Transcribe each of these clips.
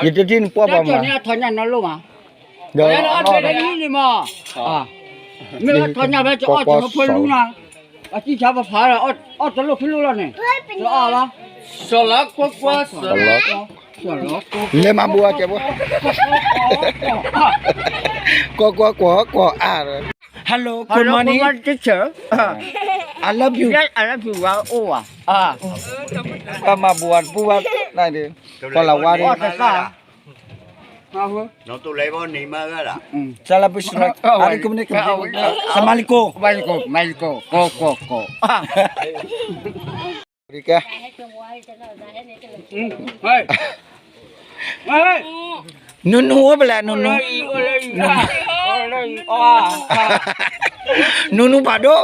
ယတထံၣ်နပှၢ်ပှၤမး, ဒီး မ့ၢ်အီၣ်ထီၣ်ညၣ်ဖဲကီၢ်ကီၢ်စီၤလီၤ, အီၣ်တလိၣ်ဖဲလိၣ်လီၤန့ၣ်, စီၤလီၤကွၢ်ကွၢ်, လဲၤမၤဘူးအကဲးဘိ, ကွၢ်ကွၢ်ကွၢ်ကွၢ်အါ, Hello, good morning, teacher, I love you, I love you, အိၣ်ဝါ, တၢ်မၤဘူးအတပူၤဘၣ်, ကီၢ်လၤဝါန့ၣ်, တၢ်လၢပစ, အါတကမ့ၢ်ကမ့ၢ်, စမါလံကိ, မါလံကိ, မါလံကိ, ကိကိကိ, ကဲ, နူနူအိၣ်ဖဲလဲၣ်, နူနူ, နူနူဖးဒိၣ်,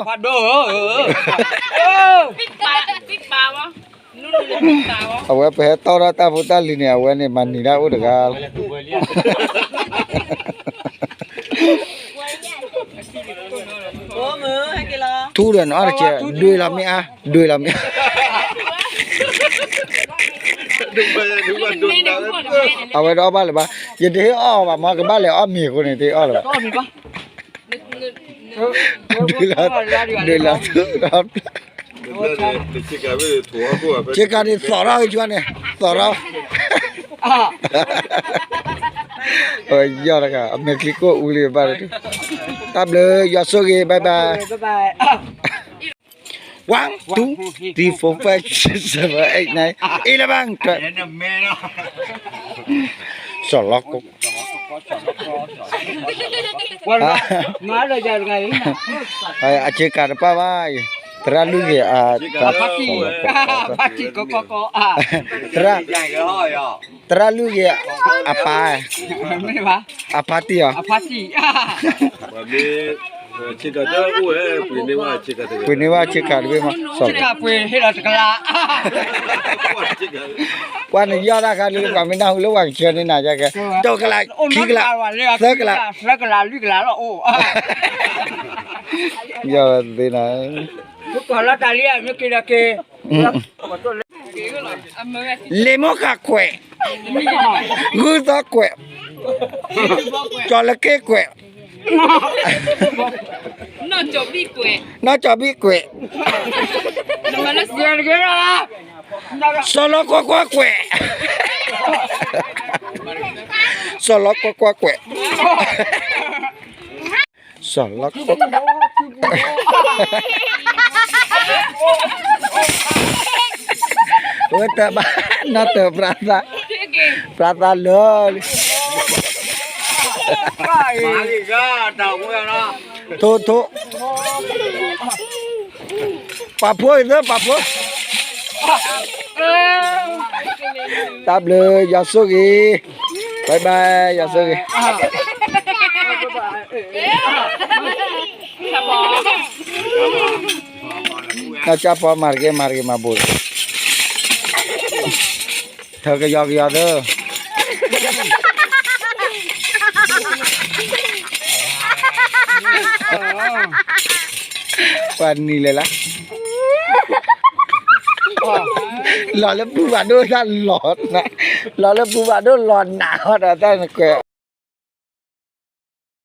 အဝဲပဟဲတီၢ်ထီၣ်တၢ်ဖိတၢ်လံၤန့ၣ် အဝဲန့ၣ်မၤနံၤဒၣ်အိၣ်တဂၤလီၤ. ထူဒီးနအီၣ်တကဲး, ဒွဲလီၤမ့ၢ်အါ, ဒွဲလီၤမ့ၢ်အါ, အဝဲတအီၣ်ဘၣ်လၢၤဘၣ်, ယတဟ့ၣ်အီၣ်ဘၣ်မ့ၢ် ကဘၣ်လဲၤအီၣ်မ့ၤအဃိန့ၣ် တဟ့ၣ်အီၣ်လၢၤဘၣ်, ဒွဲလီၤ, ဒွဲလီၤ, ဆ့ကၤန့ၣ် သီၣ်ထီၣ်က့ၤန့ၣ်, သီၣ်ထီၣ်, ယီၢ်တဂၤ အမဲာ်ချံကိၣ်အူလံဘၣ်, တၢ်ဘျုး ယွၤဆိၣ်ဂ့ၤ bye bye, one two three four five six seven eight nine eleven, စီၤလီၤကိ အဆ့ကၤတပၢ်ဘၣ်အံၤ, သရၣ်လွံၢ်ဂ့ၤ, သရၣ်လွံၢ်ဂ့ၤ, အပၢ်, အဖါတံၢ်အီၤ, ပှ့ၤန့ၢ်ဘၣ်ဆ့ကၤတဘ့ၣ်မး, ကွၢ်န့ၣ်ယီၢ်တၢ်ခါလံ ပှၤမ့ၢ်နၢ်ဟူလၢပှၤကဆှၢန့ၢ်နၤကဲ, တကလး, ခံကလး, သၢကလး, ယီၢ်သ့နၤ, လ့မိၢ်ဃာ်ကွဲး, ဂုၢ်သီကွဲး, ကၠီၤလက့ၢ်ကွဲး, နီၢ်ကၠီၤဘံၣ်ကွဲး, စီၤလီၤကွၢ်ကွၢ်ကွဲး, စီၤလီၤကွၢ်ကွၢ်ကွဲး, စီၤလီၤကွၢ်ကွၢ်ကွဲး, ဝဲတဘၣ်, နီၢ်တၢၤပြးသး, ပြးသးလၢာ်လံ, ထိၣ်ထိၣ်, ပာ်ဖိအံၤသၢ ပာ်ဖိ, တၢ်ဘျုး ယွၤဆိၣ်ဂ့ၤ, bye bye, ယွၤဆိၣ်ဂ့ၤ, နီၢ်ကၠၢ်ပီမၤတက့ၢ် မၤတက့ၢ် မၤဘူး, ထၢကယီကယီသၢ, ပှၤနံၤလဲၤလၢ, လီၤလၢပူၤဘၣ်ဒိၣ်တၢ်လီၤ, လီၤလၢပူၤဘၣ်ဒိၣ်လီၤနးဟီဒီးတၢ်နကွဲး